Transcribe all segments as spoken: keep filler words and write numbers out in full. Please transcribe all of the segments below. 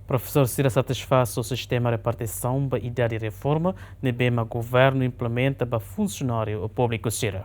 Profesór sira satisfás ho sistema repartisaun ba idade reforma ne'ebé mak governu implementa ba funsionáriu públiku sira.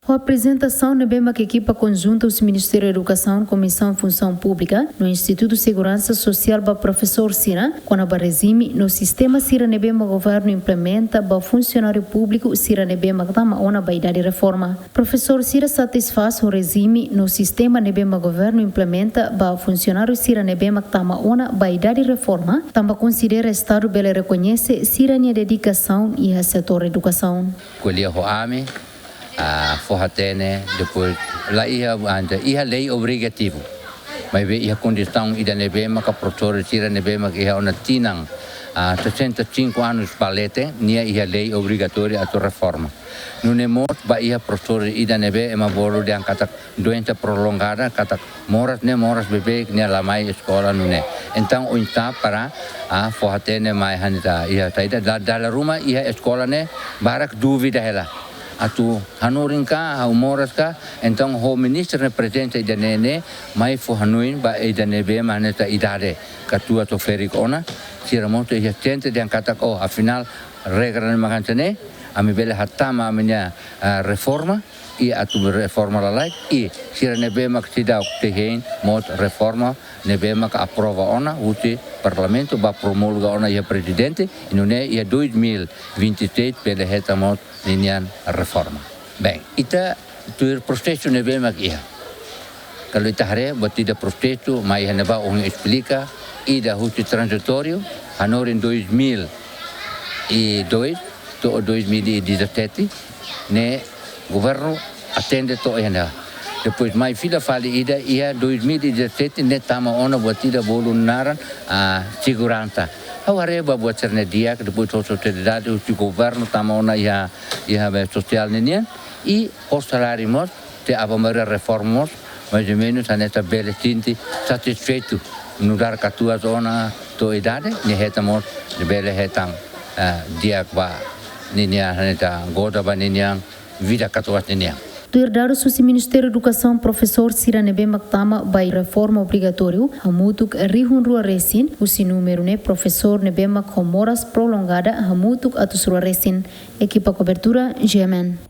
Ho aprezentasaun ne'ebé mak ekipa konjunta husi Ministériu Edukasaun, Komisaun Funsaun Públika no Institutu Seguransa Sosiál ba profesór sira, kona-ba rejime no sistema sira ne'ebé mak governu implementa ba funsionáriu públiku sira ne'ebé mak tama ona ba idade reforma. Profesór sira satisfás ho rejime no sistema ne'ebé mak governu implementa ba funsionáriu sira ne'ebé mak tama ona ba idade reforma, tanba konsidera Estadu bele rekoñese sira-nia dedikasaun iha setór edukasaun. Ko'alia ho ami, ah, fó-hatene, depois la iha, ante, iha lei obrigativu. Maibé iha kondisaun ida ne'ebé maka profesór sira ne'ebé maka iha ona tinan, ah, sessenta e cinco anos ba leten, nia iha lei obrigatóriu atu reforma. Nune'e mós ba iha profesór ida ne'ebé ema bolu dehan katak doensa prolongada, katak moras ne'e moras beibeik, nia la mai eskola nune'e. Entaun oinsá para, ah, fó-hatene mai hanesan ida, iha saida, da-, dala ruma iha eskola ne'e barak dúvida hela. Atu hanorin ka, ha'u moras ka, entaun ho ministru nia prezensa ida-ne'e ne'e, mai fó hanoin ba ida ne'ebé mak hanesan idade katuas ou ferik ona, sira mós iha siente dehan katak, oh, afinál, regra ne'e mak hanesan ne'e, ami bele hatama ami-nia, ah, reforma, i atu reforma lalais, i sira ne'ebé mak seidauk hein mós reforma ne'ebé mak aprova ona husi Parlamentu ba promulga ona iha Prezidente, i nune'e iha dois mil e vinte e seis bele hetan mós ninian reforma. Bem, ita tuir prosesu ne'ebé mak iha. Kalau ita haree, buat ida prosesu, mai iha ne'ebá ohin esplika, ida husi tranzitóriu, hanorin dois mil e dois to'o dois mil e dezassete, ne'e governu atende to'o iha ne'ebá. Depois mai fila fali ida iha dois mil e dezassete ne'e tama ona buat ida bolu naran, ah, seguransa. Ha'u haree ba buat sira-ne'e di'ak, depois ho sosiedade, husi governu tama ona iha, iha be sosiál ninian, i ho saláriu mós, se aban-bainrua reforma mós, mais ou menus, hanesan bele sente satisfeitu, nu'udar katuas ona to'o idade, nia hetan mós, nia bele hetan, eh, di'ak ba ninian, hanesan goza ba ninian vida katuas ninian. Tuir dadus husi Ministériu Edukasaun, profesór sira ne'ebé mak tama ba reforma obrigatóriu hamutuk rihun rua resin, husi númeru ne'e profesór ne'ebé mak ho moras prolongada hamutuk atus rua resin. Ekipa kobertura, G M N.